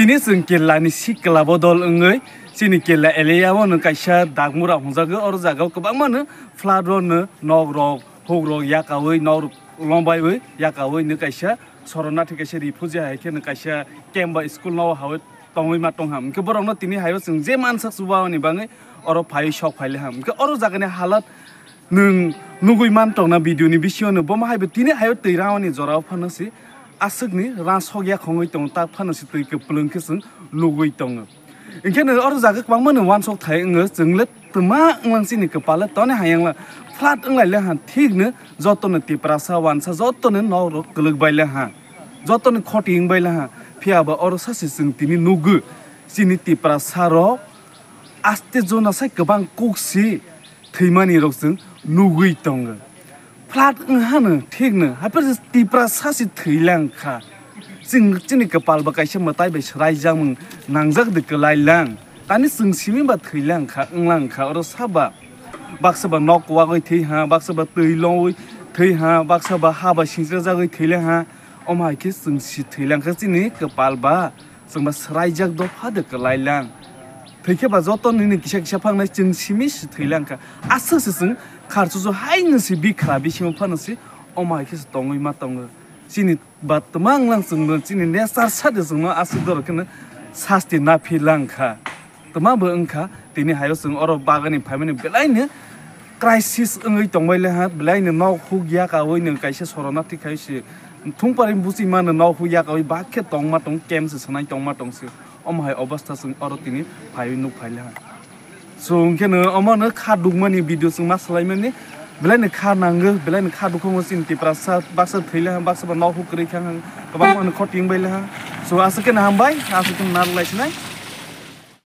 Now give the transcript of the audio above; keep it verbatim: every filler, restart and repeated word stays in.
Tini chwng Kerala ni sikla bodol wngwi chini Kerala area o no kaisa dagmura hwnjago. Oro jaga o kwbangma no flood o no nok rok, huk rok yakaui, nok rok lombaiwi yakaui no kaisa soronarthi kaisa refugee hai khe no kaisa camp ba school no hawi tongwi ma tong ham. Hwnkhe borok no tini hai o chwng je mansak chuba ni bagwi oro phaiwi sok phai le ham. Hwnkhe oro jaga ni halat nwng nugui man tongna video ni bisingo no bomo hai bo tini hai o twi rang ni jora o phano se aswk ni rang sok ya khongwi tongo, tak phano se twi kwplwng khe chwng nugui tongo. Hwnkhe no oro jaga kwbangma no uansuk thai wngo, chwng le twma wnglang chini kwpal le toni hayang la flood wnglai le ha thik no joto no Tiprasa uansa joto no nok rok kwlwk bai le ha, joto no khoti wng bai le ha. Phiya ba oro sa se chwng tini nugo chini Tiprasa rok aste jona sai kwbang kuk si thwimani rok chwng nugui tongo. Flood wng hano thik no, haphar Tiprasa si thwi lang kha. Chwng chini kwpal bo kaisa mwtai bai swrai jakmung nangjak de kwlai lang. Tani chwng simi ba thwi lang kha, wng lang kha, oro sa ba. Baksa ba nok wagwi thwi ha, baksa ba twi longwi thwi ha, baksa ba ha ba singchra jagwi thwi lang ha. Omo hai khe chwng si thwi lang kha chini kwpal ba. Chwng ba swraijak dopha de kwlai lang. Thwi khe ba joto nini kisa kisa phangnai chwng simi si thwi lang kha. Aswk se chwng kharchuchu hai no si bikha bisingo phano si omo hai khe se tongwi ma tongo. Chini ba twmang lang chwng no chini nature sa de chwng no aswk doro khe no sasti na phi lang kha. Twma bo wng kha tini hai o chwng oro bagani phaimani belai no crisis wngwi tongbai le ha, belai no nok huk ya kaui no kaisa sorona thik khai se. Thung pari buchi mano nok huk ya kaui bak khe tongma tong, camp se sanai tongma tong se. Omo hai obostha chwng oro tini phaiwi nuk phai le ha. So hwnkhe no omo no kha dukmani video chwng ma swlai mani, belai no kha nango, belai no kha dukho chini Tiprasa baksa thwi le ha, baksa ba nok huk kwrwi kha, kwbangma no khoti wng bai le ha. So aswk khe no hambai, aswk khe no narwk lai sinai.